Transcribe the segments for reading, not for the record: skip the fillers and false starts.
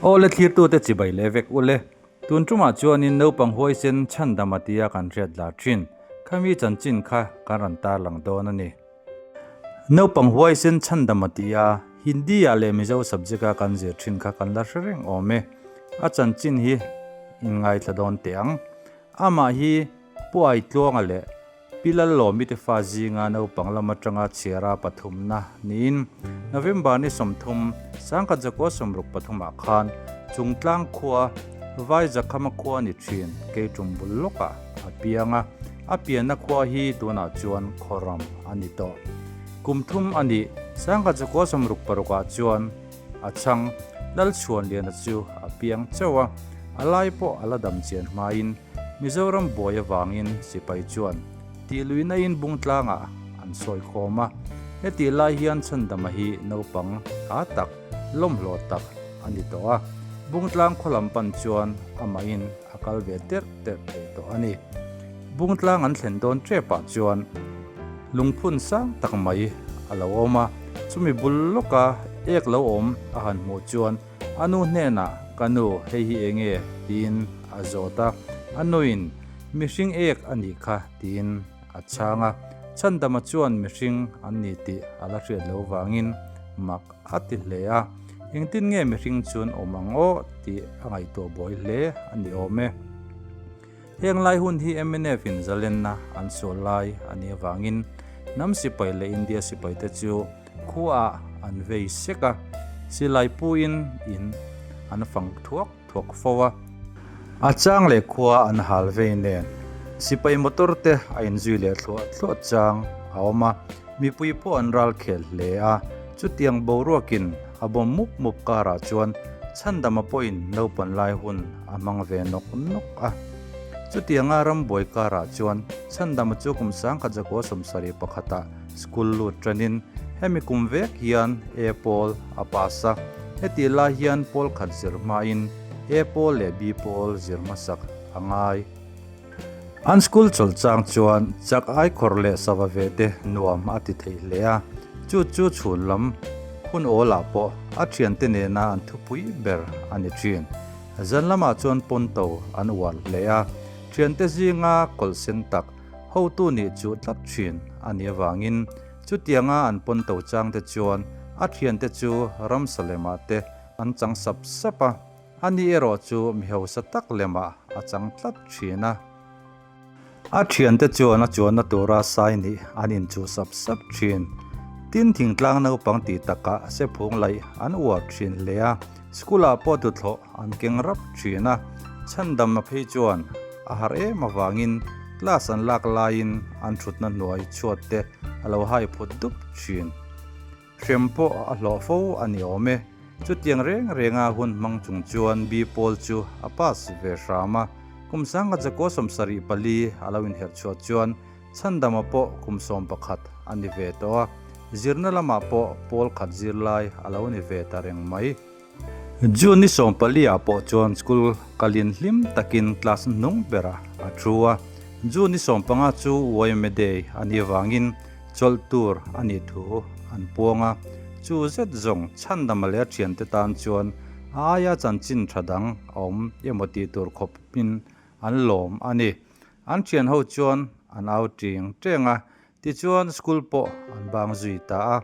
Aw le thlirtute chibai leh vek ule. Tun tumah chuanin naupang huaisen chhandam a tia kan hriat lar thin. Khami chanchin kha kan rawn tarlang dawn a ni. Naupang huaisen chhandam a ti a, Hindi-ah leh Mizo subject-a kan zir thin kha kan la hre reng awm e. A chanchin hi in ngaithla dawn teh ang. Amah hi Pu Aitluanga leh Pi Lallawmi te fa zinga naupang lam atanga chhiara pathumna niin November ni 30, 1963 khan Chungtlang khua Vaizakhama khua ni thin Keitum bul lawkah a piang a, a pianna khua hi tunah chuan Khawram a ni tawh. Kum thum a nih 1966 ah chuan a chhang Lalchhuanliana chu a piang chauh a, a lai pawh a la dam chian hmain Mizoram buai avangin sipai chuan tihluihna in bungtlangah an sawi khawm a, hetih lai hian Chhandama hi naupang ha tak, lawmhlawh tak a ni tawh a, bungtlang khaw lam pan chuan amahin a kal ve terh terh thei tawh a ni. Bungtlang an thlen dawn tepah chuan lungphun sang tak mai a lo awm a, chumi bul lawka ek lo awm a han hmuh chuan A nu hnenah, Ka nu, hei hi eng nge? tiin a zawt a. A nuin, Mihring ek a nih kha, tiin a chhang a. Chhandama chuan mihring an ni tih a la hriat lo vangin mak a ti hle a. Engtin nge mihring chuan awm ang aw tih a ngaihtuah buai hle a ni awm e. Heng lai hun hi mnf in zalenna an sual lai a nih avangin hnam sipai leh India sipaite chu Khuaah an vei sek a, silai puin in an fang thuak thuak fo a. A chang leh khua an hal vei nen sipai motor te a inzui leh thluah thluah chang a awm a, mipui pawh an ral khel hle a. Chutiang boruakin a bawm mup mup karah chuan Chhandama pawhin naupan lai hun a hmang ve nawk nawk a. Chutianga rambuai karah chuan Chhandama chu kum 1971 ah School lut tanin hemi kum vek hian A pawl a pass a, heti lai hian pawl khat zir hmain A pawl leh B pawl zir hmasak a ngai. An school chawlh chang chuan chak aikhawr leh sava ve te nuam a ti thei hle a, chu chu chhun lam hun awlah pawh a thiante nena an thupui ber a ni thin. Zan lamah chuan pawnto an uar hle a, thiante zinga kawlh sen tak Hotu nih chu tlat thin a nih avangin chutianga an pawn to chang te chuan a thiante chu ramsa lemah te an chang sap sap a, ani erawh chu mi hausa tak lemah a chang tlat thin a. A thiante chuan a chuanna tura sai nih an inchuh sap sap thin. Tin thingtlang naupang tih takah sephung laih an uar thin hle a, school-ah pawh tuthlawh an keng rap thin a, chhandam a phei chuan a harh em avangin class an lak laiin an thutna hnuai chhuat te a lo hai phut dup thin. Hrem pawh a hlawh fo a ni awm e. Chutiang reng renga hun hmang chung chuan B pawl chu a pass ve hram a, kum sangha chakua 74 a lo inherh chhuah chuan chhandama pawh kum 11 a ni ve tawh a, zirna lamah pawh pawl khat zirlai a lo ni ve ta reng mai. June ni 14 ah pawh chuan school kalin hlim takin class hnung berah a thu a. June ni 15 chu YMA Day a nih avangin chawlh tur a nih thu an puang a. Chu zet zawng chhandama leh a thiante tan chuan a aia chanchin tha dang a awm emaw tih tur khawpin an lawm a ni. An thian ho chuan an au teng teng a, Tichuan school pawh an bang zui ta a,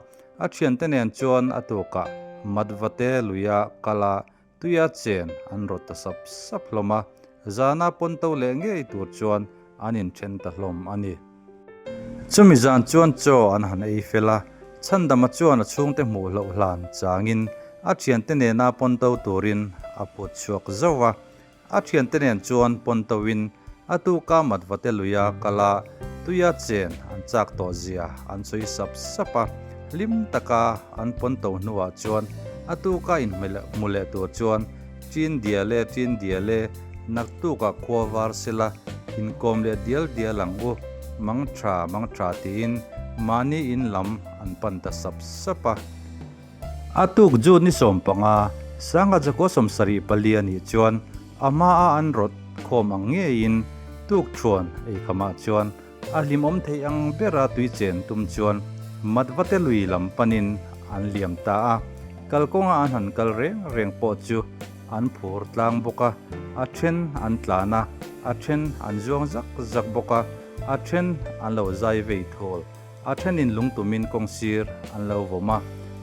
a thiante nen chuan a tukah Matvate luia kala tuia chen an rawt ta sap sap hlawm a, zana pawn to leh ngei tur chuan an inthen ta hlawm a ni. Chumi zan chuan chaw an han ei fel a, Chhandama chuan a chhungte hmuh hloh hlan changin a thiante nena pawn to turin a put chhuak zauh a, A thiante nen chuan pawntoin a tuka Matvate luia kala tuia chen an chak tawh zia an sawi sap sap a, hlim taka an pawnto hnuah chuan a tuka inhmu leh tur chuan Chin dial e, chin dial e, naktukah khua var sela inkawm leh dial dial ang u, mang tha, mang tha tiin mahni in lam an pan ta sap sap a. A tuk June ni 15, 1974 a nih chuan a hmaa an rawt khawm ang ngeiin tuk thuan eikhamah chuan a hlimawm theih ang bera tui chen tum chuan Matvate lui lam panin an liam ta a, kalkawnga an han kal reng reng pawh chu An phur tlang bawk a, a then an tlan a, a then an zuang zak zak bawk a, a then an lo zai vei thawl. A thenin lungtumin kawng sir an lo vawm a,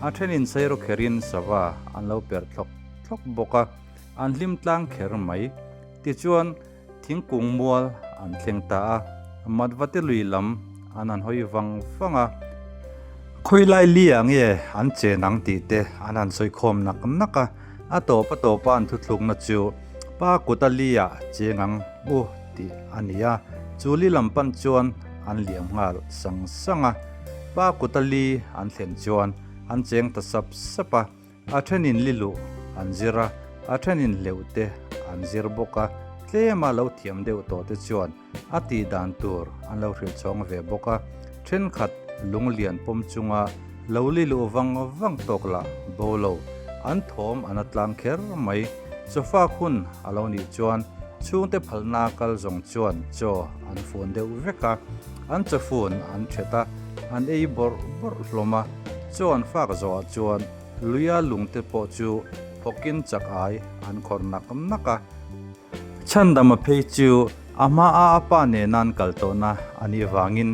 a thenin sairawk kherin sava an lo per thlawk thlawk bawk a, an hlim tlang kher mai. Tichuan, thingkung mual an thleng ta a, Matvate lui lam an han hawi vang vang a. Khawilai li ah nge an chen ang tih te an han sawi khawm nak nak a, a tawp a tawpa an thuthlukna chu pa kuta li ah cheng ang u tih a ni a, chu li lam pan chuan an liam nghal sang sang a, pa kuta li an thlen chuan an cheng ta sap sap a, a thenin li luh an zir a, a thenin hleuh te an zir bawk a, tlema lo thiam deuh tawh te chuan a tih dan tur an lo hrilh chhawng ve bawk a, thenkhat lung lian pawm chunga lo li luh vang vang tawk lah bo lo, an thawm an a tlang kher mai. Chawfak hun a lo nih chuan chhungte phalna kal zawng chuan chaw an fun deuh vek a, an chawfun an thet a, an ei bawrh bawrh hlawm a, chaw an fak zawhah chuan luia lungte pawh chu phawkin chak ai an khawrh nak nak a. Chhandama phei chu a hmaa a pa nena'n kal tawhna a nih vangin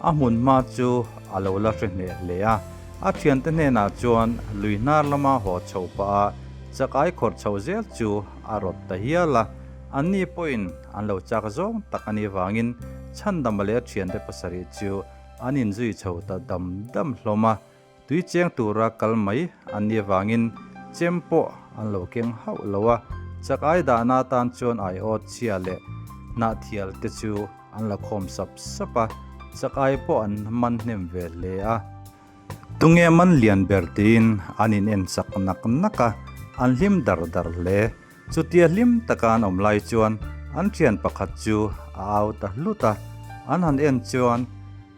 a hmun hma chu a lo la hre hneh hle a. A thiante hnenah chuan lui hnar lama haw chho pah a chakai khawrh chho zel chu a rawt ta hial a. Anni pawhin an lo chak zawng tak a nih vangin Chhandama leh a thiante pasarih chu an inzui chho ta dam dam hlawm a. Tui cheng tura kal mai an nih avangin chem pawh an lo keng hauh lo a, chak ai dahna atan chuan aiawt chhia leh hnahthial te chu an la khawm sap sap a, chak ai pawh an man hnem ve hle a. Tunge man lian ber tiin an in en chak nak nak a, an hlim dar dar hle. Chutia hlim taka an awm lai chuan an thian pakhat chu a au ta hlut a, an han en chuan,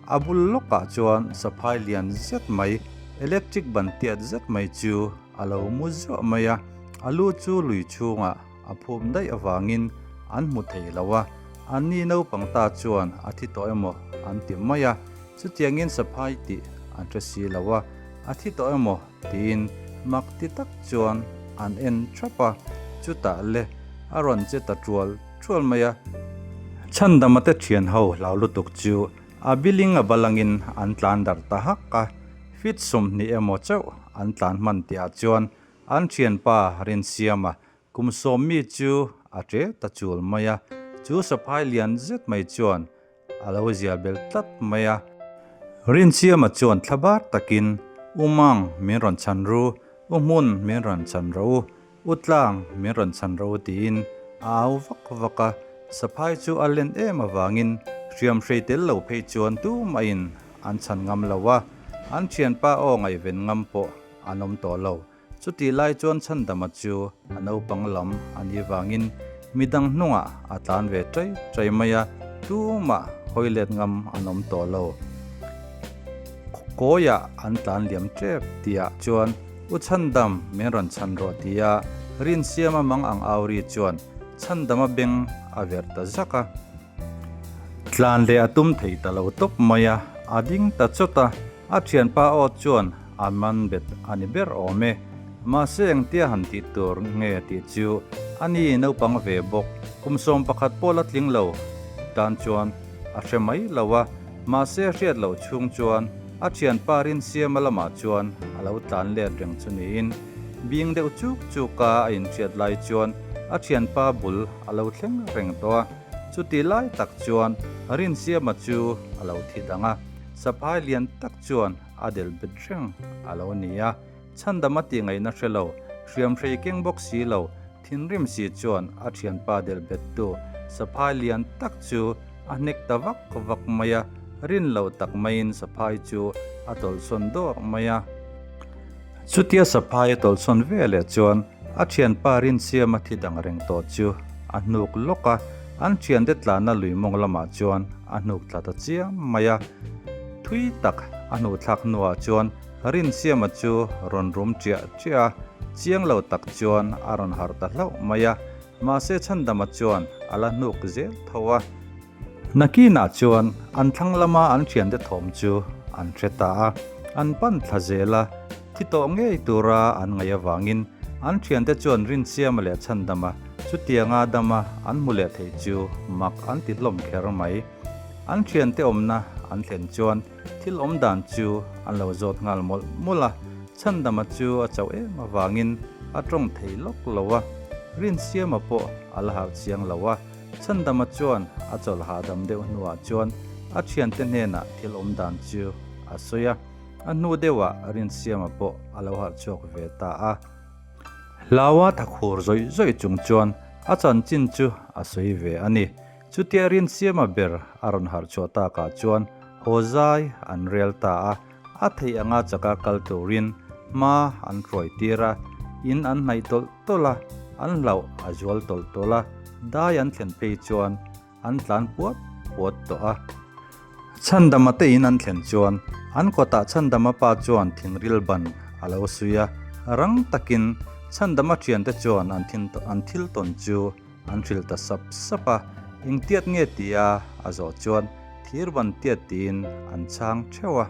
A bul lawkah chuan saphai lian zet mai, electric ban tiat zet mai chu a lo mu zuah mai a, a lu chu lui chhungah a phum daih avangin an hmu thei lo a, anni naupang ta chuan a thi tawh emaw an ti mai a, chutiangin saphai tih an hre si lo a, a thi tawh emaw tiin mak ti tak chuan an en thap a, chutah le a rawn che ta tual Thual mai a, Chhandama te thian ho hlau lutuk chu a biling a balangin an tlan darh ta hak a, feet 20 emaw chauh an tlan hman tihah chuan an thianpa Rinsiama kum sawm mi chu a che ta chul mai a, chu saphai lian zet mai chuan A lo zial bel tlat mai a. Rinsiama chuan thla bar takin, U Mang, min rawn chhan ru, U Hmun, min rawn chhan rawh u, U Tlang, min rawn chhan rawh u tiin a au vak vak a. Saphai chu a len em avangin hriam hrei tel lo phei chuan tumahin an chhan ngam lo a, an thianpa aw ngaihven ngam pawh an awm tawh lo. Chutih lai chuan Chhandama chu a naupang lam a nih vangin midang hnungah a tlan ve chai chai mai a, tumah hawi let ngam an awm tawh lo. Kawiah an tlan liam tep tihah chuan U Chhandam min rawn chhan rawh tia Rinsiama mang ang au ri chuan Chhandama beng a verh ta zak a. Tlan leh a tum thei ta lo tawp mai a, a ding ta chawt a, a thianpa aw chuan a man bet a ni ber awm e. Mahse engtia han tih tur nge tih chu a ni naupang ve bawk, kum 11 pawh la tling lo tan chuan a hre mai lo a, mahse a hriat loh chhung chuan a thianpa Rinsiama lamah chuan a lo tlan let reng chu niin bing deuh chuk chuk a a inhriat lai chuan a thianpa bul a lo thleng reng tawh a. Chuti lai tak chuan Rinsiama chu a lo thi dang a, saphai lian tak chuan a delh bet reng a lo ni a. Chhandam a tih ngaihna hre lo, hriamhrei keng bawk si lo, thinrim si chuan a thianpa delh bettu saphai lian tak chu a hnek ta vak vak mai a, rin loh tak maiin saphai chu a tawlhsawn dawr mai a. Chutia saphai a tawlhsawn ve leh chuan a thianpa Rinsiama thi dang reng tawh chu a hnuk lawk a, an thiante tlanna lui mawng lamah chuan a hnuk thla ta chiam mai a. Thui tak a hnuh thlak hnuah chuan Rinsiama chu rawn rum chiah chiah a, chiang lo tak chuan a rawn harh ta hlauh mai a, mahse Chhandama chuan a la hnuk zel tho a. Nakinah chuan an thlang lama an thiante thawm chu an hre ta a, an pan thla zel a, thi tawh ngei tura an ngaih avangin An thiante chuan Rinsiama leh Chhandama chutianga dama an hmu leh thei chu mak an ti hlawm kher mai. An thiante awmna an thlen chuan thil awm dan chu an lo zawt nghal mawlh mawlh a, Chhandama chu a chauh em avangin a tawng thei lawk lo a, Rinsiama pawh a la harh chiang lo a, Chhandama chuan a chawlh hahdam deuh hnuah chuan a thiante hnenah thil awm dan chu a sawi a. A hnu deuhah Rinsiama pawh a lo harh chhuak ve ta a. Hlaua thakhur zawih zawih chung chuan a chanchin chu a sawi ve a ni. Chutia Rinsiama ber a rawn harh chhuah takah chuan haw zai an rel ta a, a theih anga chaka kal turin hma an hruai tir a, in an hnaih tawlh tawlh a, an hlauh a zual tawlh tawlh a, dai an thlen phei chuan An tlan puat puat tawh a. Chhandama te in an thlen chuan an kawtah Chhandama pa chuan thingril ban a lo suih a, rang takin Chhandama thiante chuan an an thil tawn chu an hrilh ta sap sap a, engtiat nge tia a zawh chuan thir ban tiat tiin an chhang theuh a.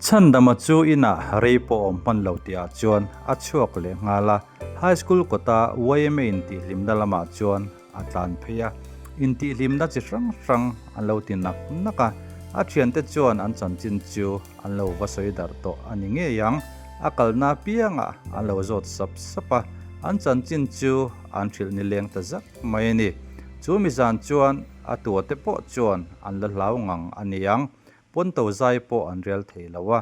Chhandama chu inah rei pawh awm hman lo tihah chuan a chhuak leh nghal a, High School kawta yma intihhlimna lamah chuan a tlan phei a, intihhlimna chi hrang hrang an lo ti nak nak a, a thiante chuan an chanchin chu an lo va sawi darh tawh a ni ngei ang, a kalna apiangah an lo zawt sap sap a, an chanchin chu an hrilh ni leng ta zak mai a ni. Chu mi zan chuan a tuate pawh chuan an la hlau ngang a ni ang, pawnto zai pawh an rel thei lo a,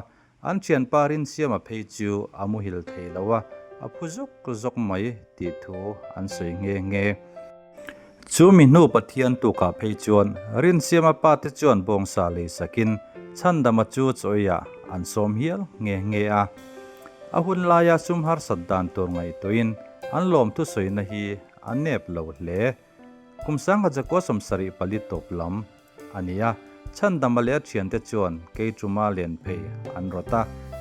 An thianpa Rinsiama phei chu a muhil thei lo a, a phu zawk zawk mai tih thu an sawi nghe nghe. Chu mi hnu Pathian tukah phei chuan Rinsiama pa te chuan bawngsa lei sakin Chhandama chu chawiah an sawm hial nghe nghe a. A hun laia sum harsat dan tur ngaihtuahin an lawmthu sawina hi a nep lo hle. Kum sangha zakua 74 tawp lam a ni a, Chhandama leh a thiante chuan Keichuma len phei an rawt a,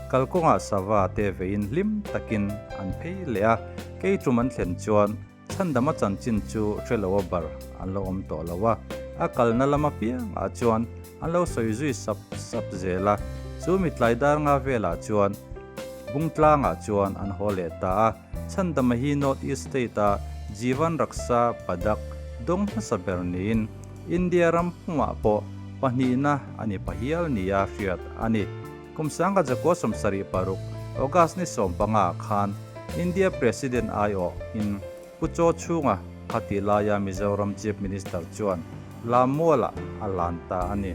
kalkawngah sava te veiin hlim takin an phei leh a, Keichum an thlen chuan Chhandama chanchin chu hre lo a bar an lo awm tawh lo a, a kalna lam apiangah chuan an lo sawi zui sap sap zel a, chu mitlai dar nga velah chuan Bungtlangah chuan an haw leh ta a. Chhandama hi North East State-a Jeevan Raksha Padak dawng hmasa ber niin India ram pumah pawh pahnihna a ni pahial nia hriat a ni. Kum 1976 August ni 15 khan India President aiawh in Pu Chaw Chhunga khati laia Mizoram Chief Minister chuan Lammualah a lan ta a ni.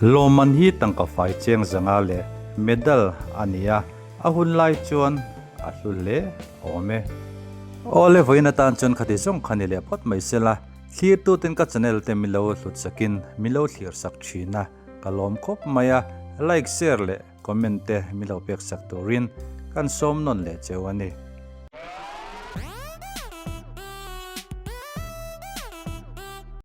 Lawmman hi tangka fai cheng zanga leh medal a ni a. A hun lai chuan a hlu hle awm e. Awle vawiin atan chuan khati zawng kha ni leh phawt mai sela, thlir tuten ka channel te min lo hlut sakin min lo thlir sak thin a, ka lawm khawp mai a, like share leh comment te min lo pek sak turin kan sawm nawn leh cheu a ni.